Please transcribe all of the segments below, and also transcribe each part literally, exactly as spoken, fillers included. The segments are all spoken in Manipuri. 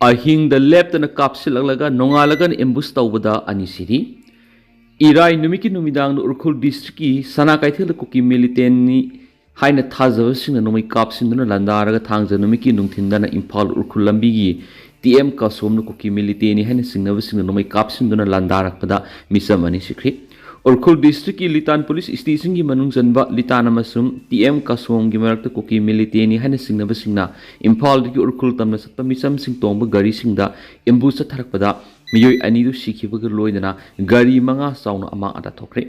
ꯑꯍꯤꯡꯗ ꯂꯦꯞꯇꯅ ꯀꯥꯞꯁꯤꯜꯂꯛꯂꯒ ꯅꯣꯡꯉꯥꯜꯂꯒꯅ ꯑꯦꯝꯕꯨꯁ ꯇꯧꯕꯗ ꯑꯅꯤ ꯁꯤꯔꯤ꯫ ꯏꯔꯥꯏ ꯅꯨꯃꯤꯠꯀꯤ ꯅꯨꯃꯤꯗꯥꯡꯗ ꯎꯈ꯭ꯔꯨꯜ ꯗꯤꯁꯇ꯭ꯔꯤꯛꯀꯤ ꯁꯅꯥ ꯀꯩꯊꯦꯜꯗ ꯀꯨꯀꯤ ꯃꯤꯂꯤꯇꯦꯟꯅꯤ ꯍꯥꯏꯅ ꯊꯥꯖꯕꯁꯤꯡꯅ ꯅꯣꯡꯃꯩ ꯀꯥꯞꯁꯤꯟꯗꯨꯅ ꯂꯥꯟꯗꯥꯔꯒ ꯊꯥꯡꯖ ꯅꯨꯃꯤꯠꯀꯤ ꯅꯨꯡꯊꯤꯟꯗꯅ ꯏꯝꯐꯥꯜ ꯎꯈ꯭ꯔꯨꯜ ꯂꯝꯕꯤꯒꯤ ꯇꯤ ꯑꯦꯝ ꯀꯥꯁꯣꯝꯅ ꯀꯨꯀꯤ ꯃꯤꯂꯤꯇꯦꯟꯅꯤ ꯍꯥꯏꯅ ꯆꯤꯡꯅꯕꯁꯤꯡꯅ ꯅꯣꯡꯃꯩ ꯀꯥꯞꯁꯤꯟꯗꯨꯅ ꯂꯥꯟꯗꯥꯔꯛꯄꯗ ꯃꯤꯆꯝ ꯑꯅꯤ ꯁꯤꯈ꯭ꯔꯤ꯫ ꯎꯈ꯭ꯔꯨꯜ ꯗꯤꯁꯇ꯭ꯔꯤꯛꯀꯤ ꯂꯤꯇꯥꯟ ꯄꯨꯂꯤꯁ ꯁ꯭ꯇꯦꯁꯟꯒꯤ ꯃꯅꯨꯡ ꯆꯟꯕ ꯂꯤꯇꯥꯟ ꯑꯃꯁꯨꯡ ꯇꯤ ꯑꯦꯝ ꯀꯥꯁꯣꯝꯒꯤ ꯃꯔꯛꯇ ꯀꯨꯀꯤ ꯃꯤꯂꯤꯇꯦꯟꯅꯤ ꯍꯥꯏꯅ ꯆꯤꯡꯅꯕꯁꯤꯡꯅ ꯏꯝꯐꯥꯜꯗꯒꯤ ꯎꯈ꯭ꯔꯨꯜ ꯇꯝꯅ ꯆꯠꯄ ꯃꯤꯆꯝꯁꯤꯡ ꯇꯣꯡꯕ ꯒꯥꯔꯤꯁꯤꯡꯗ ꯑꯦꯝꯕꯨꯁ ꯆꯠꯊꯔꯛꯄꯗ ꯃꯤꯑꯣꯏ ꯑꯅꯤꯗꯨ ꯁꯤꯈꯤꯕꯒ ꯂꯣꯏꯅꯅ ꯒꯥꯔꯤ ꯃꯉꯥ ꯆꯥꯎꯅ ꯑꯃꯥꯡ ꯑꯇꯥ ꯊꯣꯛꯈ꯭ꯔꯦ꯫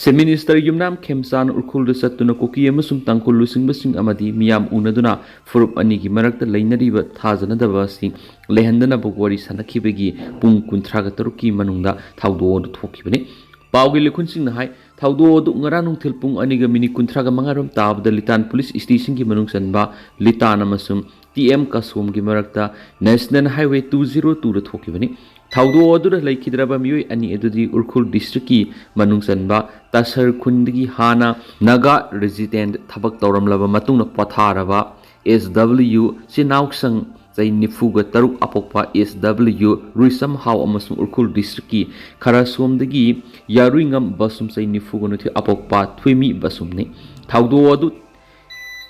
ꯆꯤꯐ ꯃꯤꯅꯤꯁꯇꯔ ꯌꯨꯝꯅꯥꯝ ꯈꯦꯝꯆꯥꯟ ꯎꯈ꯭ꯔꯨꯜꯗ ꯆꯠꯇꯨꯅ ꯀꯨꯀꯤ ꯑꯃꯁꯨꯡ ꯇꯥꯡꯈꯨꯜ ꯂꯨꯆꯤꯡꯕꯁꯤꯡ ꯑꯃꯗꯤ ꯃꯤꯌꯥꯝ ꯎꯅꯗꯨꯅ ꯐꯨꯔꯨꯞ ꯑꯅꯤꯒꯤ ꯃꯔꯛꯇ ꯂꯩꯅꯔꯤꯕ ꯊꯥꯖꯅꯗꯕ ꯑꯁꯤ ꯂꯩꯍꯟꯗꯅꯕ ꯋꯥꯔꯤ ꯁꯥꯟꯅꯈꯤꯕꯒꯤ ꯄꯨꯡ ꯀꯨꯟꯊ꯭ꯔꯥꯒ ꯇꯔꯨꯛꯀꯤ ꯃꯅꯨꯡꯗ ꯊꯧꯗꯣꯛ ꯑꯗꯨ ꯊꯣꯛꯈꯤꯕꯅꯤ꯫ ꯄꯥꯎꯒꯤ ꯂꯤꯈꯨꯟꯁꯤꯡꯅ ꯍꯥꯏ, ꯊꯧꯗꯣꯛ ꯑꯗꯨ ꯉꯔꯥꯡ ꯅꯨꯡꯊꯤꯜ ꯄꯨꯡ ꯑꯅꯤꯒ ꯃꯤꯅꯤꯠ ꯀꯨꯟꯊ꯭ꯔꯥꯒ ꯃꯉꯥꯔꯣꯝ ꯇꯥꯕꯗ ꯂꯤꯇꯥꯟ ꯄꯨꯂꯤꯁ ꯁ꯭ꯇꯦꯁꯟꯒꯤ ꯃꯅꯨꯡ ꯆꯟꯕ ꯂꯤꯇꯥꯟ ꯑꯃꯁꯨꯡ ꯇꯤ ꯑꯦꯝ ꯀꯥꯁꯣꯝꯒꯤ ꯃꯔꯛꯇ ꯅꯦꯁꯅꯦꯜ ꯍꯥꯏꯋꯦ ꯇꯨ ꯖꯤꯔꯣ ꯇꯨꯗ ꯊꯣꯛꯈꯤꯕꯅꯤ꯫ ꯊꯧꯗꯣꯛ ꯑꯗꯨꯗ ꯂꯩꯈꯤꯗ꯭ꯔꯕ ꯃꯤꯑꯣꯏ ꯑꯅꯤ ꯑꯗꯨꯗꯤ ꯎꯈ꯭ꯔꯨꯜ ꯗꯤꯁꯇ꯭ꯔꯤꯛꯀꯤ ꯃꯅꯨꯡ ꯆꯟꯕ ꯇꯥꯁꯔ ꯈꯨꯟꯗꯒꯤ ꯍꯥꯟꯅ ꯅꯥꯒꯥ ꯔꯦꯖꯤꯗꯦꯟꯠ ꯊꯕꯛ ꯇꯧꯔꯝꯂꯕ ꯃꯇꯨꯡꯗ ꯄꯣꯊꯥꯔꯕ ꯑꯦꯁ ꯗꯕ꯭ꯂꯤꯎ ꯆꯤꯅꯥꯎꯁꯪ ꯆꯍꯤ ꯅꯤꯐꯨꯒ ꯇꯔꯨꯛ ꯑꯄꯣꯛꯄ ꯑꯦꯁ ꯗꯕ꯭ꯂꯤꯎ ꯔꯨꯏꯁꯝ ꯍꯥꯎ ꯑꯃꯁꯨꯡ ꯎꯈ꯭ꯔꯨꯜ ꯗꯤꯁꯇ꯭ꯔꯤꯛꯀꯤ ꯈꯔꯁꯣꯝꯗꯒꯤ ꯌꯥꯔꯨꯏꯉꯝ ꯕꯁꯨꯝ ꯆꯍꯤ ꯅꯤꯐꯨꯒ ꯅꯤꯊꯣꯏ ꯑꯄꯣꯛꯄ ꯊꯣꯏꯃꯤ ꯕꯁꯨꯝꯅꯤ꯫ ꯊꯧꯗꯣꯛ ꯑꯗꯨ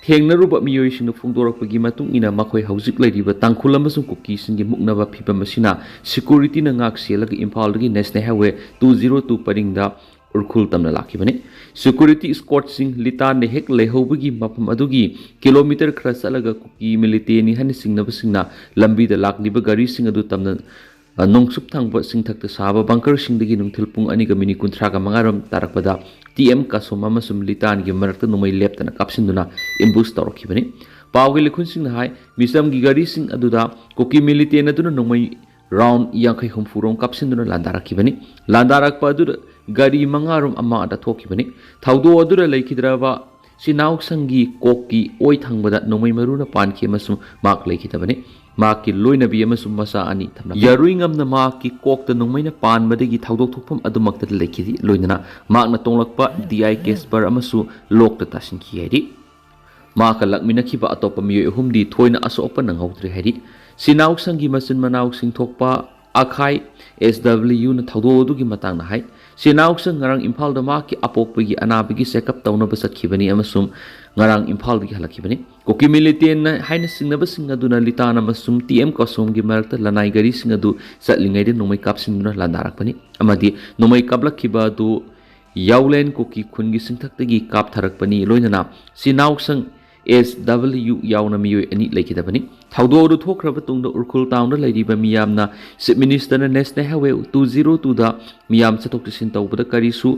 ꯊꯦꯡꯅꯔꯨꯕ ꯃꯤꯑꯣꯏꯁꯤꯡꯅ ꯐꯣꯡꯗꯣꯔꯛꯄꯒꯤ ꯃꯇꯨꯡ ꯏꯟꯅ ꯃꯈꯣꯏ ꯍꯧꯖꯤꯛ ꯂꯩꯔꯤꯕ ꯇꯥꯡꯈꯨꯜ ꯑꯃꯁꯨꯡ ꯀꯨꯀꯤꯁꯤꯡꯒꯤ ꯃꯨꯛꯅꯕ ꯐꯤꯚꯝ ꯑꯁꯤꯅ ꯁꯦꯀ꯭ꯌꯨꯔꯤꯇꯤꯅ ꯉꯥꯛ ꯁꯦꯜꯂꯒ ꯏꯝꯐꯥꯜꯗꯒꯤ national highway two zero two ꯄꯔꯤꯡꯗ ꯎꯈ꯭ꯔꯨꯜ ꯇꯝꯅ ꯂꯥꯛꯈꯤꯕꯅꯤ꯫ ꯁꯦꯀ꯭ꯌꯨꯔꯤꯇꯤ ꯏꯁꯀꯣꯔꯠꯁꯤꯡ ꯂꯤꯇꯥꯟꯗ ꯍꯦꯛ ꯂꯩꯍꯧꯕꯒꯤ ꯃꯐꯝ ꯑꯗꯨꯒꯤ ꯀꯤꯂꯣꯃꯤꯇꯔ ꯈꯔ ꯆꯠꯂꯒ ꯀꯨꯀꯤ ꯃꯤꯂꯤꯇꯦꯟꯅꯤ ꯍꯥꯏꯅ ꯆꯤꯡꯅꯕꯁꯤꯡꯅ ꯂꯝꯕꯤꯗ ꯂꯥꯛꯂꯤꯕ ꯒꯥꯔꯤꯁꯤꯡ ꯑꯗꯨ ꯇꯝꯅ ꯑ, ꯅꯣꯡꯆꯨꯞ ꯊꯪꯕ ꯆꯤꯡꯊꯛꯇ ꯁꯥꯕ ꯕꯪꯀꯔꯁꯤꯡꯗꯒꯤ ꯅꯨꯡꯊꯤꯜ ꯄꯨꯡ ꯑꯅꯤꯒ ꯃꯤꯅꯤꯠ ꯀꯨꯟꯊ꯭ꯔꯥꯒ ꯃꯉꯥꯔꯣꯝ ꯇꯥꯔꯛꯄꯗ ꯇꯤ ꯑꯦꯝ ꯀꯥꯁꯣꯝ ꯑꯃꯁꯨꯡ ꯂꯤꯇꯥꯟꯒꯤ ꯃꯔꯛꯇ ꯅꯣꯡꯃꯩ ꯂꯦꯞꯇꯅ ꯀꯥꯞꯁꯤꯟꯗꯨꯅ ꯑꯦꯝꯕꯨꯁ ꯇꯧꯔꯛꯈꯤꯕꯅꯤ꯫ ꯄꯥꯎꯒꯤ ꯂꯤꯈꯨꯟꯁꯤꯡꯅ ꯍꯥꯏ, ꯃꯤꯆꯝꯒꯤ ꯒꯥꯔꯤꯁꯤꯡ ꯑꯗꯨꯗ ꯀꯨꯀꯤ ꯃꯤꯂꯤꯇꯦꯟ ꯑꯗꯨꯅ ꯅꯣꯡꯃꯩ ꯔꯥꯎꯟ ꯌꯥꯡꯈꯩ ꯍꯨꯝꯐꯨꯔꯣꯝ ꯀꯥꯞꯁꯤꯟꯗꯨꯅ ꯂꯥꯟꯗꯥꯔꯛꯈꯤꯕꯅꯤ꯫ ꯂꯥꯟꯗꯥꯔꯛꯄ ꯑꯗꯨꯗ ꯒꯥꯔꯤ ꯃꯉꯥꯔꯣꯝ ꯑꯃꯥꯡ ꯑꯇꯥ ꯊꯣꯛꯈꯤꯕꯅꯤ꯫ ꯊꯧꯗꯣꯛ ꯑꯗꯨꯗ ꯂꯩꯈꯤꯗ꯭ꯔꯕ ꯁꯤꯅꯥꯎꯁꯪꯒꯤ ꯀꯣꯛꯀꯤ ꯑꯣꯏ ꯊꯪꯕꯗ ꯅꯣꯡꯃꯩ ꯃꯔꯨꯅ ꯄꯥꯟꯈꯤ ꯑꯃꯁꯨꯡ ꯃꯍꯥꯛ ꯂꯩꯈꯤꯗꯕꯅꯤ꯫ ꯃꯍꯥꯛꯀꯤ ꯂꯣꯏꯅꯕꯤ ꯑꯃꯁꯨꯡ ꯃꯆꯥ ꯑꯅꯤ ꯊꯝꯂꯝꯃꯤ꯫ ꯌꯥꯔꯨꯏꯉꯝꯅ ꯃꯍꯥꯛꯀꯤ ꯀꯣꯛꯇ ꯅꯣꯡꯃꯩꯅ ꯄꯥꯟꯕꯗꯒꯤ ꯊꯧꯗꯣꯛ ꯊꯣꯛꯐꯝ ꯑꯗꯨꯃꯛꯇꯗ ꯂꯩꯈꯤꯗꯦ, ꯂꯣꯏꯅꯅ ꯃꯍꯥꯛꯅ ꯇꯣꯡꯂꯛꯄ ꯗꯤ ꯑꯥꯏ ꯀꯦꯁꯄꯔ ꯑꯃꯁꯨ ꯂꯣꯛꯇ ꯇꯥꯁꯤꯟꯈꯤ ꯍꯥꯏꯔꯤ꯫ ꯃꯍꯥꯛꯀ ꯂꯥꯛꯃꯤꯟꯅꯈꯤꯕ ꯑꯇꯣꯞꯄ ꯃꯤꯑꯣꯏ ꯑꯍꯨꯝꯗꯤ ꯊꯣꯏꯅ ꯑꯁꯣꯛꯄ ꯅꯪꯍꯧꯗ꯭ꯔꯦ ꯍꯥꯏꯔꯤ꯫ ꯁꯤꯅꯥꯎꯁꯪꯒꯤ ꯃꯆꯤꯟ ꯃꯅꯥꯎꯁꯤꯡ ꯊꯣꯛꯄ ꯑꯈꯥꯏ ꯑꯦꯁ ꯗꯕ꯭ꯂꯤꯎꯅ ꯊꯧꯗꯣꯛ ꯑꯗꯨꯒꯤ ꯃꯇꯥꯡꯗ ꯍꯥꯏ, ꯁꯤꯅꯥꯎꯁꯪ ꯉꯔꯥꯡ ꯏꯝꯐꯥꯜꯗ ꯃꯍꯥꯛꯀꯤ ꯑꯄꯣꯛꯄꯒꯤ ꯑꯅꯥꯕꯒꯤ ꯆꯦꯛꯑꯞ ꯇꯧꯅꯕ ꯆꯠꯈꯤꯕꯅꯤ ꯑꯃꯁꯨꯡ ꯉꯔꯥꯡ ꯏꯝꯐꯥꯜꯗꯒꯤ ꯍꯜꯂꯛꯈꯤꯕꯅꯤ꯫ ꯀꯨꯀꯤ ꯃꯤꯂꯤꯇꯦꯟꯅ ꯍꯥꯏꯅ ꯆꯤꯡꯅꯕꯁꯤꯡ ꯑꯗꯨꯅ ꯂꯤꯇꯥꯟ ꯑꯃꯁꯨꯡ ꯇꯤ ꯑꯦꯝ ꯀꯁꯣꯝꯒꯤ ꯃꯔꯛꯇ ꯂꯅꯥꯏ ꯒꯥꯔꯤꯁꯤꯡ ꯑꯗꯨ ꯆꯠꯂꯤꯉꯩꯗ ꯅꯣꯡꯃꯩ ꯀꯥꯞꯁꯤꯟꯗꯨꯅ ꯂꯥꯟꯗꯥꯔꯛꯄꯅꯤ ꯑꯃꯗꯤ ꯅꯣꯡꯃꯩ ꯀꯥꯞꯂꯛꯈꯤꯕ ꯑꯗꯨ ꯌꯥꯎꯂꯦꯟ ꯀꯨꯀꯤ ꯈꯨꯟꯒꯤ ꯆꯤꯡꯊꯛꯇꯒꯤ ꯀꯥꯞꯊꯔꯛꯄꯅꯤ꯫ ꯂꯣꯏꯅꯅ ꯁꯤꯅꯥꯎꯁꯪ ꯑꯦꯁ ꯗꯕ꯭ꯂꯤꯎ ꯌꯥꯎꯅ ꯃꯤꯑꯣꯏ ꯑꯅꯤ ꯂꯩꯈꯤꯗꯕꯅꯤ꯫ ꯊꯧꯗꯣꯛ ꯑꯗꯨ ꯊꯣꯛꯈ꯭ꯔꯕ ꯇꯨꯡꯗ ꯎꯈ꯭ꯔꯨꯜ ꯇꯥꯎꯟꯗ ꯂꯩꯔꯤꯕ ꯃꯤꯌꯥꯝꯅ ꯆꯤꯐ ꯃꯤꯅꯤꯁꯇꯔꯅ ꯅꯦꯁꯅꯦꯜ ꯍꯥꯏꯋꯦ ꯇꯨ ꯖꯤꯔꯣ ꯇꯨꯗ ꯃꯤꯌꯥꯝ ꯆꯠꯊꯣꯛ ꯆꯠꯁꯤꯟ ꯇꯧꯕꯗ ꯀꯔꯤꯁꯨ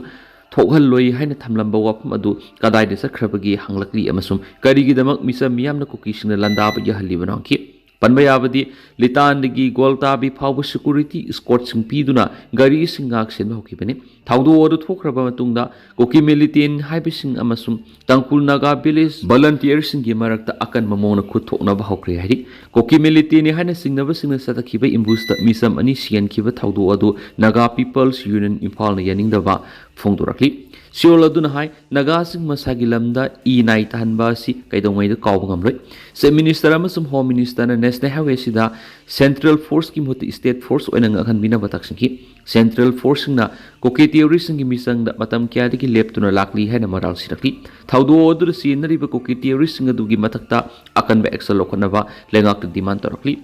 ꯊꯣꯛꯍꯜꯂꯣꯏ ꯍꯥꯏꯅ ꯊꯝꯂꯝꯕ ꯋꯥꯐꯝ ꯑꯗꯨ ꯀꯗꯥꯏꯗ ꯆꯠꯈ꯭ꯔꯕꯒꯦ ꯍꯪꯂꯛꯂꯤ ꯑꯃꯁꯨꯡ ꯀꯔꯤꯒꯤꯗꯃꯛ ꯃꯤꯆꯝ ꯃꯤꯌꯥꯝꯅ ꯀꯨꯀꯤꯁꯤꯡꯅ ꯂꯥꯟꯗꯥꯕ ꯌꯥꯍꯜꯂꯤꯕꯅꯣ ꯍꯪꯈꯤ꯫ ꯄꯟꯕ ꯌꯥꯕꯗꯤ, ꯂꯤꯇꯥꯟꯗꯒꯤ ꯒꯣꯜꯇꯥꯕꯤ ꯐꯥꯎꯕ ꯁꯦꯀꯨꯔꯤꯇꯤ ꯏꯁꯀꯣꯔꯠꯁꯤꯡ ꯄꯤꯗꯨꯅ ꯒꯥꯔꯤꯁꯤꯡ ꯉꯥꯛ ꯁꯦꯟꯕ ꯍꯧꯈꯤꯕꯅꯤ꯫ ꯊꯧꯗꯣꯛ ꯑꯗꯨ ꯊꯣꯛꯈ꯭ꯔꯕ ꯃꯇꯨꯡꯗ ꯀꯨꯀꯤ ꯃꯤꯂꯤꯇꯦꯟ ꯍꯥꯏꯕꯁꯤꯡ ꯑꯃꯁꯨꯡ ꯇꯥꯡꯈꯨꯜ ꯅꯥꯒꯥ ꯚꯤꯂꯦꯖ ꯚꯂꯟꯇꯤꯌꯔꯁꯤꯡꯒꯤ ꯃꯔꯛꯇ ꯑꯀꯟꯕ ꯃꯑꯣꯡꯗ ꯈꯨꯠ ꯊꯣꯛꯅꯕ ꯍꯧꯈ꯭ꯔꯦ ꯍꯥꯏꯔꯤ꯫ ꯀꯨꯀꯤ ꯃꯤꯂꯤꯇꯦꯟꯅꯤ ꯍꯥꯏꯅ ꯆꯤꯡꯅꯕꯁꯤꯡꯅ ꯆꯠꯊꯈꯤꯕ ꯏꯝꯕꯨꯁꯇ ꯃꯤꯆꯝ ꯑꯅꯤ ꯁꯤꯍꯟꯈꯤꯕ ꯊꯧꯗꯣꯛ ꯑꯗꯨ ꯅꯥꯒꯥ ꯄꯤꯄꯜꯁ ꯌꯨꯅꯤꯌꯟ ꯏꯝꯐꯥꯜꯅ ꯌꯥꯅꯤꯡꯗꯕ ꯐꯣꯡꯗꯣꯔꯛꯂꯤ꯫ ꯁꯤꯑꯣꯜ ꯑꯗꯨꯅ ꯍꯥꯏ, ꯅꯥꯒꯥꯁꯤꯡ ꯃꯁꯥꯒꯤ ꯂꯝꯗ ꯏ ꯅꯥꯏ ꯇꯥꯍꯟꯕ ꯑꯁꯤ ꯀꯩꯗꯧꯉꯩꯗ ꯀꯥꯎꯕ ꯉꯝꯂꯣꯏ꯫ ꯆꯤꯐ ꯃꯤꯅꯤꯁꯇꯔ ꯑꯃꯁꯨꯡ ꯍꯣꯝ ꯃꯤꯅꯤꯁꯇꯔꯅ ꯅꯦꯁꯅꯦꯜ ꯍꯥꯏꯋꯦꯁꯤꯗ ꯁꯦꯟꯇ꯭ꯔꯦꯜ ꯐꯣꯔꯁꯀꯤ ꯃꯍꯨꯠꯇ ꯁ꯭ꯇꯦꯠ ꯐꯣꯔꯁ ꯑꯣꯏꯅ ꯉꯥꯛꯍꯟꯕꯤꯅꯕ ꯇꯥꯛꯁꯤꯟꯈꯤ꯫ ꯁꯦꯟꯇ꯭ꯔꯦꯜ ꯐꯣꯔꯁꯁꯤꯡꯅ ꯀꯨꯀꯤ ꯇꯦꯔꯣꯔꯤꯁꯁꯤꯡꯒꯤ ꯃꯤꯆꯪꯗ ꯃꯇꯝ ꯀꯌꯥꯗꯒꯤ ꯂꯦꯞꯇꯨꯅ ꯂꯥꯛꯂꯤ ꯍꯥꯏꯅ ꯃꯔꯥꯜ ꯁꯤꯔꯛꯂꯤ꯫ ꯊꯧꯗꯣꯛ ꯑꯗꯨꯗ ꯆꯦꯟꯅꯔꯤꯕ ꯀꯨꯀꯤ ꯇꯦꯔꯣꯔꯤꯁꯁꯤꯡ ꯑꯗꯨꯒꯤ ꯃꯊꯛꯇ ꯑꯀꯟꯕ ꯑꯦꯛꯁꯟ ꯂꯧꯈꯠꯅꯕ ꯂꯩꯉꯥꯛꯇ ꯗꯤꯃꯥꯟ ꯇꯧꯔꯛꯂꯤ꯫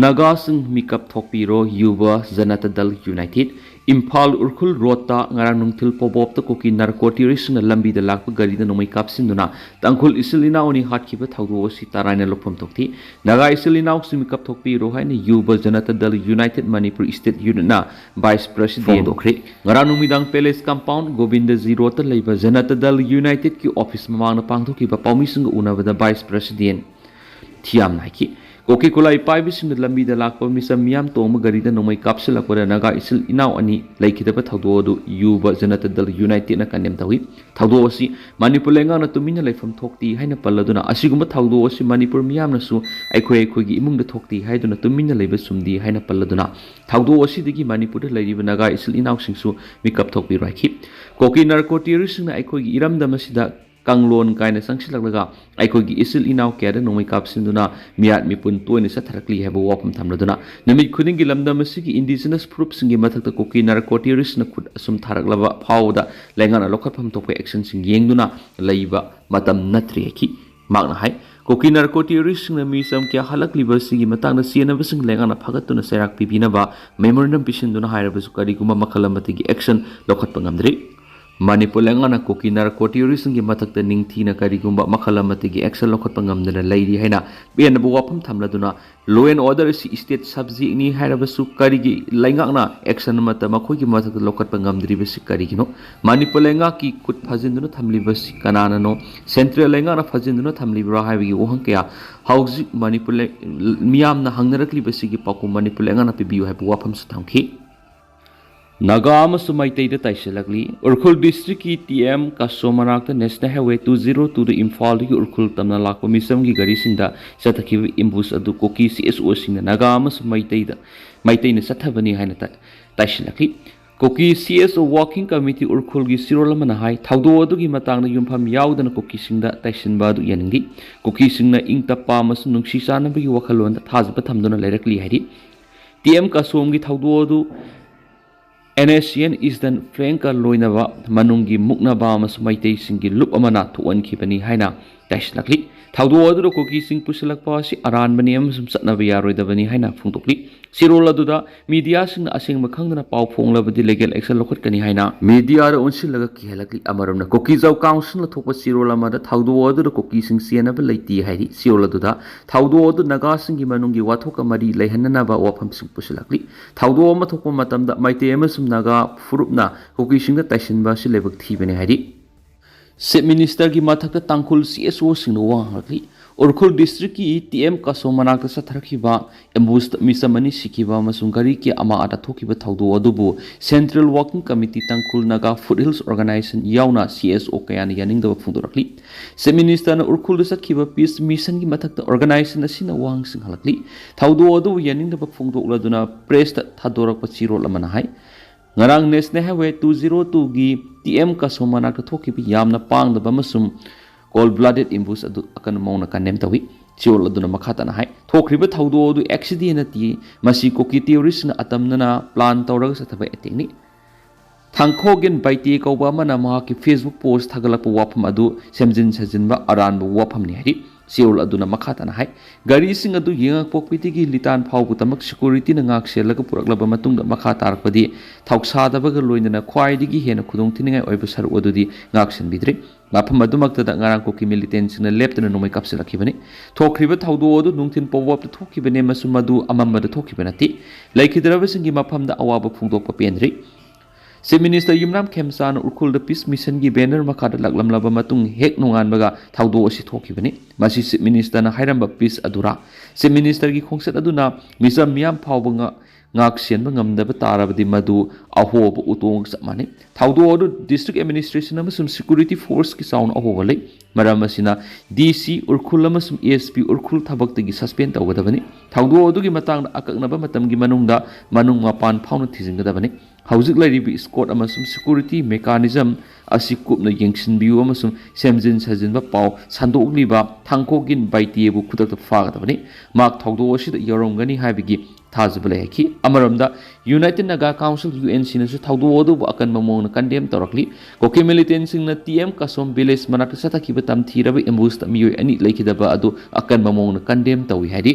ꯅꯥꯒꯥꯁꯤꯡ ꯃꯤꯀꯞ ꯊꯣꯛꯄꯤꯔꯣ, ꯌꯨꯕ ꯖꯅꯇꯥ ꯗꯜ ꯌꯨꯅꯥꯏꯇꯦꯗ꯫ ꯏꯝꯐꯥꯜ ꯎꯈ꯭ꯔꯨꯜ ꯔꯣꯗꯇ ꯉꯔꯥꯡ ꯅꯨꯡꯊꯤꯜ ꯄꯣꯕꯣꯞꯇ ꯀꯨꯀꯤ ꯅꯥꯔꯀꯣ ꯇꯦꯔꯣꯔꯤꯁꯁꯤꯡꯅ ꯂꯝꯕꯤꯗ ꯂꯥꯛꯄ ꯒꯥꯔꯤꯗ ꯅꯣꯡꯃꯩ ꯀꯥꯞꯁꯤꯟꯗꯨꯅ ꯇꯥꯡꯈꯨꯜ ꯏꯆꯤꯜ ꯏꯅꯥꯎ ꯑꯅꯤ ꯍꯥꯠꯈꯤꯕ ꯊꯧꯗꯣꯛ ꯑꯁꯤ ꯇꯔꯥꯏꯅ ꯂꯧꯐꯝ ꯊꯣꯛꯈꯤ꯫ ꯅꯥꯒꯥ ꯏꯆꯤꯜ ꯏꯅꯥꯎꯁꯤꯡ ꯃꯤꯀꯞ ꯊꯣꯛꯄꯤꯔꯣ ꯍꯥꯏꯅ ꯌꯨꯕ ꯖꯅꯇꯥ ꯗꯜ ꯌꯨꯅꯥꯏꯇꯦꯗ ꯃꯅꯤꯄꯨꯔ ꯁ꯭ꯇꯦꯠ ꯌꯨꯅꯤꯠꯅ ꯚꯥꯏꯁ ꯄ꯭ꯔꯦꯁꯤꯗꯦꯟ ꯐꯣꯡꯗꯣꯛꯈ꯭ꯔꯦ꯫ ꯉꯔꯥꯡ ꯅꯨꯃꯤꯗꯥꯡ ꯄꯦꯂꯦꯁ ꯀꯝꯄꯥꯎꯟ ꯒꯣꯕꯤꯟꯗꯖꯤ ꯔꯣꯗꯇ ꯂꯩꯕ ꯖꯅꯇꯥ ꯗꯜ ꯌꯨꯅꯥꯏꯇꯦꯗꯀꯤ ꯑꯣꯐꯤꯁ ꯃꯃꯥꯡꯗ ꯄꯥꯡꯊꯣꯛꯈꯤꯕ ꯄꯥꯎꯃꯤꯁꯤꯡꯒ ꯎꯅꯕꯗ ꯚꯥꯏꯁ ꯄ꯭ꯔꯦꯁꯤꯗꯦꯟ ꯊꯤꯌꯥꯝ ꯅꯥꯏꯈꯤ꯫ ꯀꯣꯀꯤ ꯈꯨꯠꯂꯥꯏ ꯄꯥꯏꯕꯁꯤꯡꯅ ꯂꯝꯕꯤꯗ ꯂꯥꯛꯄ ꯃꯤꯆꯝ ꯃꯤꯌꯥꯝ ꯇꯣꯡꯕ ꯒꯥꯔꯤꯗ ꯅꯣꯡꯃꯩ ꯀꯥꯞꯁꯤꯜꯂꯛꯄꯗ ꯅꯥꯒꯥ ꯏꯆꯤꯜ ꯏꯅꯥꯎ ꯑꯅꯤ ꯂꯩꯈꯤꯗꯕ ꯊꯧꯗꯣꯛ ꯑꯗꯨ ꯌꯨꯕ ꯖꯅꯇꯥ ꯗꯜ ꯌꯨꯅꯥꯏꯇꯦꯗꯅ ꯀꯟꯗꯦꯝ ꯇꯧꯏ꯫ ꯊꯧꯗꯣꯛ ꯑꯁꯤ ꯃꯅꯤꯄꯨꯔ ꯂꯩꯉꯥꯛꯅ ꯇꯨꯃꯤꯟꯅ ꯂꯩꯐꯝ ꯊꯣꯛꯇꯦ ꯍꯥꯏꯅ ꯄꯜꯂꯗꯨꯅ, ꯑꯁꯤꯒꯨꯝꯕ ꯊꯧꯗꯣꯛ ꯑꯁꯤ ꯃꯅꯤꯄꯨꯔ ꯃꯤꯌꯥꯝꯅꯁꯨ ꯑꯩꯈꯣꯏ ꯑꯩꯈꯣꯏꯒꯤ ꯏꯃꯨꯡꯗ ꯊꯣꯛꯇꯦ ꯍꯥꯏꯗꯨꯅ ꯇꯨꯃꯤꯟꯅ ꯂꯩꯕ ꯆꯨꯝꯗꯦ ꯍꯥꯏꯅ ꯄꯜꯂꯗꯨꯅ, ꯊꯧꯗꯣꯛ ꯑꯁꯤꯗꯒꯤ ꯃꯅꯤꯄꯨꯔꯗ ꯂꯩꯔꯤꯕ ꯅꯥꯒꯥ ꯏꯆꯤꯜ ꯏꯅꯥꯎꯁꯤꯡꯁꯨ ꯃꯤꯀꯞ ꯊꯣꯛꯄꯤꯔꯣ ꯍꯥꯏꯈꯤ꯫ ꯀꯣꯀꯤ ꯅꯥꯔꯀꯣ ꯇꯦꯔꯣꯔꯤꯁꯁꯤꯡꯅ ꯑꯩꯈꯣꯏꯒꯤ ꯏꯔꯝꯗꯝ ꯑꯁꯤꯗ ꯀꯥꯡꯂꯣꯟ ꯀꯥꯏꯅ ꯆꯪꯁꯤꯜꯂꯛꯂꯒ ꯑꯩꯈꯣꯏꯒꯤ ꯏꯆꯤꯜ ꯏꯅꯥꯎ ꯀꯌꯥꯗ ꯅꯣꯡꯃꯩ ꯀꯥꯞꯁꯤꯟꯗꯨꯅ ꯃꯤꯌꯥꯠ ꯃꯤꯄꯨꯟ ꯇꯣꯏꯅ ꯆꯠꯊꯔꯛꯂꯤ ꯍꯥꯏꯕ ꯋꯥꯐꯝ ꯊꯝꯂꯗꯨꯅ, ꯅꯨꯃꯤꯠ ꯈꯨꯗꯤꯡꯒꯤ ꯂꯝꯗꯝ ꯑꯁꯤꯒꯤ indigenous ꯐꯨꯔꯨꯞꯁꯤꯡꯒꯤ ꯃꯊꯛꯇ ꯀꯨꯀꯤ narco terrorist ꯅ ꯈꯨꯠ ꯑꯁꯨꯝ ꯊꯥꯔꯛꯂꯕ ꯐꯥꯎꯕꯗ ꯂꯩꯉꯥꯛꯅ ꯂꯧꯈꯠꯐꯝ ꯊꯣꯛꯄ action ꯁꯤꯡ ꯌꯦꯡꯗꯨꯅ ꯂꯩꯕ ꯃꯇꯝ ꯅꯠꯇ꯭ꯔꯤ ꯍꯥꯏꯈꯤ꯫ ꯃꯍꯥꯛꯅ ꯍꯥꯏ, ꯀꯨꯀꯤ narco terrorist ꯁꯤꯡꯅ ꯃꯤꯆꯝ ꯀꯌꯥ ꯍꯜꯂꯛꯂꯤꯕ ꯑꯁꯤꯒꯤ ꯃꯇꯥꯡꯗ ꯆꯦꯟꯅꯕꯁꯤꯡ ꯂꯩꯉꯥꯛꯅ ꯐꯥꯒꯠꯇꯨꯅ ꯆꯩꯔꯥꯛ ꯄꯤꯕꯤꯅꯕ memorandum ꯄꯤꯁꯤꯟꯗꯨꯅ ꯍꯥꯏꯔꯕꯁꯨ ꯀꯔꯤꯒꯨꯝꯕ ꯃꯈꯜ ꯑꯃꯠꯇꯒꯤ action ꯂꯧꯈꯠꯄ ꯉꯝꯗ꯭ꯔꯤ꯫ ꯃꯅꯤꯄꯨꯔ ꯂꯩꯉꯥꯛꯅ ꯀꯨꯀꯤ narco terrorist ꯁꯤꯡꯒꯤ ꯃꯊꯛꯇ ꯅꯤꯡꯊꯤꯅ ꯀꯔꯤꯒꯨꯝꯕ ꯃꯈꯜ ꯑꯃꯠꯇꯒꯤ action ꯂꯧꯈꯠꯄ ꯉꯝꯗꯅ ꯂꯩꯔꯤ ꯍꯥꯏꯅ ꯄꯦꯟꯗꯕ ꯋꯥꯐꯝ ꯊꯝꯂꯗꯨꯅ, law and order ꯑꯁꯤ state subject ꯅꯤ ꯍꯥꯏꯔꯕꯁꯨ ꯀꯔꯤꯒꯤ ꯂꯩꯉꯥꯛꯅ action ꯑꯃꯠꯇ ꯃꯈꯣꯏꯒꯤ ꯃꯊꯛꯇ ꯂꯧꯈꯠꯄ ꯉꯝꯗ꯭ꯔꯤꯕꯁꯤ ꯀꯔꯤꯒꯤꯅꯣ? ꯃꯅꯤꯄꯨꯔ ꯂꯩꯉꯥꯛꯀꯤ ꯈꯨꯠ ꯐꯥꯖꯤꯟꯗꯨꯅ ꯊꯝꯂꯤꯕꯁꯤ ꯀꯅꯥꯅꯅꯣ? Central ꯂꯩꯉꯥꯛꯅ ꯐꯥꯖꯤꯟꯗꯨꯅ ꯊꯝꯂꯤꯕ꯭ꯔꯥ ꯍꯥꯏꯕꯒꯤ ꯋꯥꯍꯪ ꯀꯌꯥ ꯍꯧꯖꯤꯛ ꯃꯅꯤꯄꯨꯔ ꯂꯩ-, ꯃꯤꯌꯥꯝꯅ ꯍꯪꯅꯔꯛꯂꯤꯕꯁꯤꯒꯤ ꯄꯥꯎꯈꯨꯝ ꯃꯅꯤꯄꯨꯔ ꯂꯩꯉꯥꯛꯅ ꯄꯤꯕꯤꯌꯨ ꯍꯥꯏꯕ ꯋꯥꯐꯝꯁꯨ ꯊꯝꯈꯤ꯫ ꯅꯥꯒꯥ ꯑꯃꯁꯨꯡ ꯃꯩꯇꯩꯗ ꯇꯥꯏꯁꯤꯜꯂꯛꯂꯤ꯫ ꯎꯈ꯭ꯔꯨꯜ district ꯀꯤ T M ꯀꯥꯁꯣ ꯃꯅꯥꯛꯇ National Highway two zero two ꯗ ꯏꯝꯐꯥꯜꯗꯒꯤ ꯎꯈ꯭ꯔꯨꯜ ꯇꯝꯅ ꯂꯥꯛꯄ ꯃꯤꯆꯝꯒꯤ ꯒꯥꯔꯤꯁꯤꯡꯗ ꯆꯠꯊꯈꯤꯕ ambush ꯑꯗꯨ ꯀꯨꯀꯤ C S O ꯁꯤꯡꯅ ꯅꯥꯒꯥ ꯑꯃꯁꯨꯡ ꯃꯩꯇꯩꯗ, ꯃꯩꯇꯩꯅ ꯆꯠꯊꯕꯅꯤ ꯍꯥꯏꯅ ꯇꯥ-, ꯇꯥꯏꯁꯤꯜꯂꯛꯂꯤ꯫ ꯀꯨꯀꯤ C S O Working Committee ꯎꯈ꯭ꯔꯨꯜꯒꯤ ꯆꯦꯔꯣꯜ ꯑꯃꯅ ꯍꯥꯏ, ꯊꯧꯗꯣꯛ ꯑꯗꯨꯒꯤ ꯃꯇꯥꯡꯗ ꯌꯨꯝꯐꯝ ꯌꯥꯎꯗꯅ ꯀꯨꯀꯤꯁꯤꯡꯗ ꯇꯥꯏꯁꯤꯟꯕ ꯑꯗꯨ ꯌꯥꯅꯤꯡꯗꯦ꯫ ꯀꯨꯀꯤꯁꯤꯡꯅ ꯏꯪ ꯇꯞꯄ ꯑꯃꯁꯨꯡ ꯅꯨꯡꯁꯤ ꯆꯥꯟꯅꯕꯒꯤ ꯋꯥꯈꯜꯂꯣꯟꯗ ꯊꯥꯖꯕ ꯊꯝꯗꯨꯅ ꯂꯩꯔꯛꯂꯤ ꯍꯥꯏꯔꯤ꯫ T M ꯀꯥꯁꯣꯝꯒꯤ ꯊꯧꯗꯣꯛ ꯑꯗꯨ N S C N Eastern Flank ꯀ ꯂꯣꯏꯅꯕ ꯃꯅꯨꯡꯒꯤ ꯃꯨꯛꯅꯥ ꯕꯥ ꯑꯃꯁꯨꯡ ꯃꯩꯇꯩꯁꯤꯡꯒꯤ ꯂꯨꯞ ꯑꯃꯅ ꯊꯣꯛꯍꯟꯈꯤꯕꯅꯤ ꯍꯥꯏꯅ ꯇꯥꯏꯁꯤꯜꯂꯛꯂꯤ꯫ ꯊꯧꯗꯣꯛ ꯑꯗꯨꯗ ꯀꯨꯀꯤꯁꯤꯡ ꯄꯨꯁꯤꯜꯂꯛꯄ ꯑꯁꯤ ꯑꯔꯥꯟꯕꯅꯤ ꯑꯃꯁꯨꯡ ꯆꯠꯅꯕ ꯌꯥꯔꯣꯏꯗꯕꯅꯤ ꯍꯥꯏꯅ ꯐꯣꯡꯗꯣꯛꯂꯤ꯫ ꯆꯦꯔꯣꯜ ꯑꯗꯨꯗ media ꯁꯤꯡꯅ ꯑꯁꯦꯡꯕ ꯈꯪꯗꯅ ꯄꯥꯎ ꯐꯣꯡꯂꯕꯗꯤ legal action ꯂꯧꯈꯠꯀꯅꯤ ꯍꯥꯏꯅ media ꯗ ꯑꯣꯟꯁꯤꯜꯂꯒ ꯀꯤꯍꯜꯂꯛꯂꯤ꯫ ꯑꯃꯔꯣꯝꯅ ꯀꯨꯀꯤꯖꯥꯎ council ꯅ ꯊꯣꯛꯄ ꯆꯦꯔꯣꯜ ꯑꯃꯗ ꯊꯧꯗꯣꯛ ꯑꯗꯨꯗ ꯀꯨꯀꯤꯁꯤꯡ ꯆꯦꯟꯅꯕ ꯂꯩꯇꯦ ꯍꯥꯏꯔꯤ꯫ ꯆꯦꯔꯣꯜ ꯑꯗꯨꯗ ꯊꯧꯗꯣꯛ ꯑꯗꯨ ꯅꯥꯒꯥꯁꯤꯡꯒꯤ ꯃꯅꯨꯡꯒꯤ ꯋꯥꯊꯣꯛꯀ ꯃꯔꯤ ꯂꯩꯍꯟꯅꯅꯕ ꯋꯥꯐꯝꯁꯤꯡ ꯄꯨꯁꯤꯜꯂꯛꯂꯤ꯫ ꯊꯧꯗꯣꯛ ꯑꯃ ꯊꯣꯛꯄ ꯃꯇꯝꯗ ꯃꯩꯇꯩ ꯑꯃꯁꯨꯡ ꯅꯥꯒꯥ ꯐꯨꯔꯨꯞꯅ ꯀꯨꯀꯤꯁꯤꯡꯗ ꯇꯥꯏꯁꯤꯟꯕ ꯑꯁꯤ ꯂꯥꯏꯕꯛ ꯊꯤꯕꯅꯤ ꯍꯥꯏꯔꯤ꯫ Chief Minister ꯒꯤ ꯃꯊꯛꯇ ꯇꯥꯡꯈꯨꯜ C S O ꯁꯤꯡꯅ ꯋꯥ ꯉꯥꯡꯂꯛꯂꯤ꯫ ꯎꯈ꯭ꯔꯨꯜ district ꯀꯤ T M ꯀꯥꯁꯣ ꯃꯅꯥꯛꯇ ꯆꯠꯊꯔꯛꯈꯤꯕ ambush ꯇ ꯃꯤꯆꯝ ꯑꯅꯤ ꯁꯤꯈꯤꯕ ꯑꯃꯁꯨꯡ ꯒꯥꯔꯤ ꯀꯌꯥ ꯑꯃ ꯑꯥꯗ ꯊꯣꯛꯈꯤꯕ ꯊꯧꯗꯣꯛ ꯑꯗꯨꯕꯨ Central Working Committee ꯇꯥꯡꯈꯨꯜ ꯅꯥꯒꯥ Foothills Organisation ꯌꯥꯎꯅ C S O ꯀꯌꯥꯅ ꯌꯥꯅꯤꯡꯗꯕ ꯐꯣꯡꯗꯣꯔꯛꯂꯤ꯫ Chief Minister ꯅ ꯎꯈ꯭ꯔꯨꯜꯗ ꯆꯠꯈꯤꯕ peace mission ꯒꯤ ꯃꯊꯛꯇ organisation ꯑꯁꯤꯅ ꯋꯥꯍꯪꯁꯤꯡ ꯍꯪꯂꯛꯂꯤ꯫ ꯊꯧꯗꯣꯛ ꯑꯗꯨꯕꯨ ꯌꯥꯅꯤꯡꯗꯕ ꯐꯣꯡꯗꯣꯛꯂꯗꯨꯅ press ꯇ ꯊꯥꯗꯣꯔꯛꯄ ꯆꯦꯔꯣꯜ ꯑꯃꯅ ꯍꯥꯏ, ꯉꯔꯥꯡ National Highway two zero twoꯒꯤ T M Kasom ꯃꯅꯥꯛꯇ ꯊꯣꯛꯈꯤꯕ ꯌꯥꯝꯅ ꯄꯥꯡꯗꯕ ꯑꯃꯁꯨꯡ cold blooded ambush ꯑꯗꯨ ꯑꯀꯟꯕ ꯃꯑꯣꯡꯗ condemn ꯇꯧꯏ꯫ ꯆꯦꯔꯣꯜ ꯑꯗꯨꯅ ꯃꯈꯥ ꯇꯥꯅ ꯍꯥꯏ, ꯊꯣꯛꯈ꯭ꯔꯤꯕ ꯊꯧꯗꯣꯛ ꯑꯗꯨ accident ꯅꯠꯇꯦ, ꯃꯁꯤ ꯀꯨꯀꯤ terroristꯅ ꯑꯇꯝꯅꯅ plan ꯇꯧꯔꯒ ꯆꯠꯊꯕ attackꯅꯤ꯫ ꯊꯥꯡꯈꯣꯒꯤꯟ ꯕꯥꯏꯇꯦ ꯀꯧꯕ ꯑꯃꯅ ꯃꯍꯥꯛꯀꯤ Facebook post ꯊꯥꯒꯠꯂꯛꯄ ꯋꯥꯐꯝ ꯑꯗꯨ ꯁꯦꯝꯖꯤꯟ ꯁꯥꯖꯤꯟꯕ ꯑꯔꯥꯟꯕ ꯋꯥꯐꯝꯅꯤ ꯍꯥꯏꯔꯤ꯫ ꯆꯦꯔꯣꯜ ꯑꯗꯨꯅ ꯃꯈꯥ ꯇꯥꯅ ꯍꯥꯏ, ꯒꯥꯔꯤꯁꯤꯡ ꯑꯗꯨ ꯌꯦꯡꯉꯛꯄꯣꯛꯄꯤꯗꯒꯤ ꯂꯤꯇꯥꯟ ꯐꯥꯎꯕꯗꯃꯛ securityꯅ ꯉꯥꯛ ꯁꯦꯜꯂꯒ ꯄꯨꯔꯛꯂꯕ ꯃꯇꯨꯡꯗ ꯃꯈꯥ ꯇꯥꯔꯛꯄꯗꯤ ꯊꯧꯁꯥꯗꯕꯒ ꯂꯣꯏꯅꯅ ꯈ꯭ꯋꯥꯏꯗꯒꯤ ꯍꯦꯟꯅ ꯈꯨꯗꯣꯡꯊꯤꯅꯤꯡꯉꯥꯏ ꯑꯣꯏꯕ ꯁꯔꯨꯛ ꯑꯗꯨꯗꯤ ꯉꯥꯛ ꯁꯦꯟꯕꯤꯗ꯭ꯔꯤ꯫ ꯃꯐꯝ ꯑꯗꯨꯃꯛꯇꯗ ꯉꯔꯥꯡ ꯀꯨꯀꯤ militantꯁꯤꯡꯅ ꯂꯦꯞꯇꯅ ꯅꯣꯡꯃꯩ ꯀꯥꯞꯁꯤꯜꯂꯛꯈꯤꯕꯅꯤ꯫ ꯊꯣꯛꯈ꯭ꯔꯤꯕ ꯊꯧꯗꯣꯛ ꯑꯗꯨ ꯅꯨꯡꯊꯤꯜ ꯄꯣꯋꯥꯞꯇ ꯊꯣꯛꯈꯤꯕꯅꯤ ꯑꯃꯁꯨꯡ ꯃꯗꯨ ꯑꯃꯝꯕꯗ ꯊꯣꯛꯈꯤꯕ ꯅꯠꯇꯦ꯫ ꯂꯩꯈꯤꯗ꯭ꯔꯕꯁꯤꯡꯒꯤ ꯃꯐꯝꯗ ꯑꯋꯥꯕ ꯐꯣꯡꯗꯣꯛꯄ ꯄꯦꯟꯗ꯭ꯔꯤ꯫ Chief Minister ꯌꯨꯝꯅꯥꯝ ꯈꯦꯝꯆꯥꯟꯅ ꯎꯈ꯭ꯔꯨꯜꯗ Peace Missionꯒꯤ banner ꯃꯈꯥꯗ ꯂꯥꯛꯂꯝꯂꯕ ꯃꯇꯨꯡ ꯍꯦꯛ ꯅꯣꯡꯉꯥꯟꯕꯒ ꯊꯧꯗꯣꯛ ꯑꯁꯤ ꯊꯣꯛꯈꯤꯕꯅꯤ꯫ ꯃꯁꯤ Chief Ministerꯅ ꯍꯥꯏꯔꯝꯕ peace ꯑꯗꯨꯔꯥ? Chief Ministerꯒꯤ ꯈꯣꯡꯆꯠ ꯑꯗꯨꯅ ꯃꯤꯆꯝ ꯃꯤꯌꯥꯝ ꯐꯥꯎꯕ ꯉ-, ꯉꯥꯛ ꯁꯦꯟꯕ ꯉꯝꯗꯕ ꯇꯥꯔꯕꯗꯤ ꯃꯗꯨ ꯑꯍꯣꯕ ꯎꯇꯣꯡꯒ ꯆꯞ ꯃꯥꯟꯅꯩ꯫ ꯊꯧꯗꯣꯛ ꯑꯗꯨ district administration ꯑꯃꯁꯨꯡ security forceꯀꯤ ꯆꯥꯎꯅ ꯑꯍꯣꯕ ꯂꯩ꯫ ꯃꯔꯝ ꯑꯁꯤꯅ DC ꯎꯈ꯭ꯔꯨꯜ ꯑꯃꯁꯨꯡ SP ꯎꯈ꯭ꯔꯨꯜ ꯊꯕꯛꯇꯒꯤ suspend ꯇꯧꯒꯗꯕꯅꯤ꯫ ꯊꯧꯗꯣꯛ ꯑꯗꯨꯒꯤ ꯃꯇꯥꯡꯗ ꯑꯀꯛꯅꯕ ꯃꯇꯝꯒꯤ ꯃꯅꯨꯡꯗ ꯃꯅꯨꯡ ꯃꯄꯥꯟ ꯐꯥꯎꯅ ꯊꯤꯖꯤꯟꯒꯗꯕꯅꯤ꯫ ꯍꯧꯖꯤꯛ ꯂꯩꯔꯤꯕ escort ꯑꯃꯁꯨꯡ security mechanism ꯑꯁꯤ ꯀꯨꯞꯅ ꯌꯦꯡꯁꯤꯟꯕꯤꯌꯨ ꯑꯃꯁꯨꯡ ꯁꯦꯝꯖꯤꯟ ꯁꯥꯖꯤꯟꯕ ꯄꯥꯎ ꯁꯟꯗꯣꯛꯂꯤꯕ ꯊꯥꯡꯈꯣꯒꯤꯟ ꯕꯥꯏꯇꯦꯕꯨ ꯈꯨꯗꯛꯇ ꯐꯥꯒꯗꯕꯅꯤ꯫ ꯃꯍꯥꯛ ꯊꯧꯗꯣꯛ ꯑꯁꯤꯗ ꯌꯥꯎꯔꯝꯒꯅꯤ ꯍꯥꯏꯕꯒꯤ ꯊꯥꯖꯕ ꯂꯩ ꯍꯥꯏꯈꯤ꯫ ꯑꯃꯔꯣꯝꯗ, United Naga Council, UNCꯅꯁꯨ ꯊꯧꯗꯣꯛ ꯑꯗꯨꯕꯨ ꯑꯀꯟꯕ ꯃꯑꯣꯡꯗ condemn ꯇꯧꯔꯛꯂꯤ꯫ ꯀꯨꯀꯤ militantꯁꯤꯡꯅ T M Kasom village ꯃꯅꯥꯛꯇ ꯆꯠꯊꯈꯤꯕ ꯇꯝꯊꯤꯔꯕ ambushꯇ ꯃꯤꯑꯣꯏ ꯑꯅꯤ ꯂꯩꯈꯤꯗꯕ ꯑꯗꯨ ꯑꯀꯟꯕ ꯃꯑꯣꯡꯗ condemn ꯇꯧꯏ ꯍꯥꯏꯔꯤ꯫